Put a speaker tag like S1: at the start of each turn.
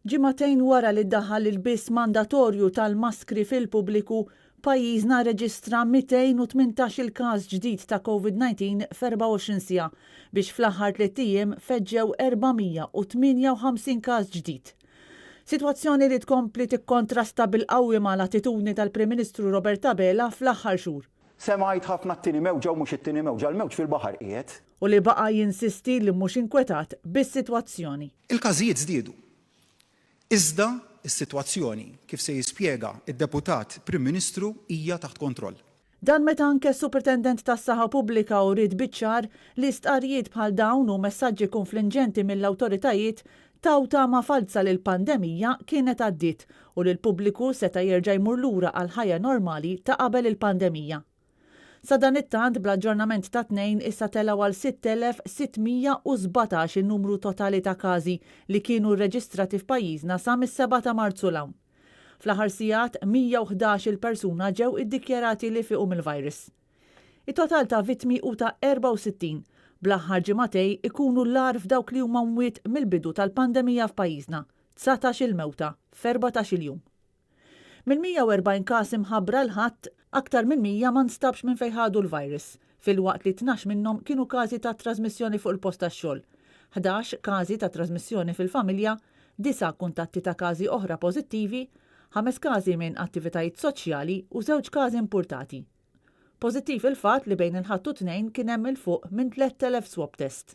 S1: Ġimagħtejn wara li daħal l-ilbies mandatorju tal-maskri fil-pubbliku, pajjiżna rreġistra 218-il każ ġdid ta' Covid-19 f'24 siegħa, biex fl-aħħar tliet ijiem feġġew 458 każ ġdid. Sitwazzjoni li tkompli tikkontrasta bil-qawwi mal-attitudni tal-Prim Ministru Robert Abela fl-aħħar xhur.
S2: Semgħet ħafna t-tieni mewġa u mhux it-tieni mewġa, l-mewġ fil-baħar qiegħed.
S1: U li baqa' jinsisti li mhux inkwetat bis-sitwazzjoni.
S3: Il-każijiet żdiedu. Iżda s-sitwazzjoni, kif se jispjega d-Deputat Prim Ministru, hija taħt kontroll.
S1: Dan meta anke s-Supretendent tas-Saħħa Pubblika uriet biċ-ċar li stqarrijiet bħal dawn u messaġġi kunflinġenti mill-awtoritajiet taw tama falza li l-pandemija kienet għaddiet u li l-pubbliku seta' jerġa' jmur lura għall-ħajja normali ta' qabel il-pandemija. Sadanittant, bl-aġġornament tat-Tnejn issa telgħu għal 6,617 in-numru totali ta' każi li kienu rreġistrati f'pajjiżna sa mis-sebgħa ta' Marzu 'l hawn. Fl-aħħar sigħat, 111 il persuna ġew iddikjarati li fiequ mill-virus. It-total ta' vittmi hu ta' 64, bl-aħħar ġimagħtej ikunu l-agħar f'dawk li huma mwiet mill-bidu tal-pandemija f'pajjiżna, 19-il mewta f'erbatax-il jum. Mill-140 każ imħabbra l-Ħadd, aktar minn 100 ma nstabx minn fejn ħadu l-virus, filwaqt li 12 minnhom kienu każi ta' trażmissjoni fuq il-post tax-xogħol, 11 każi ta' trażmissjoni fil-familja, disa' kuntatti ta' każi oħra pożittivi, ħames każi minn attivitajiet soċjali u żewġ każi impurtati. Pożittiv il-fatt li bejn il-Ħadd u t-Tnejn kien hemm 'il fuq minn 3,000 swab test.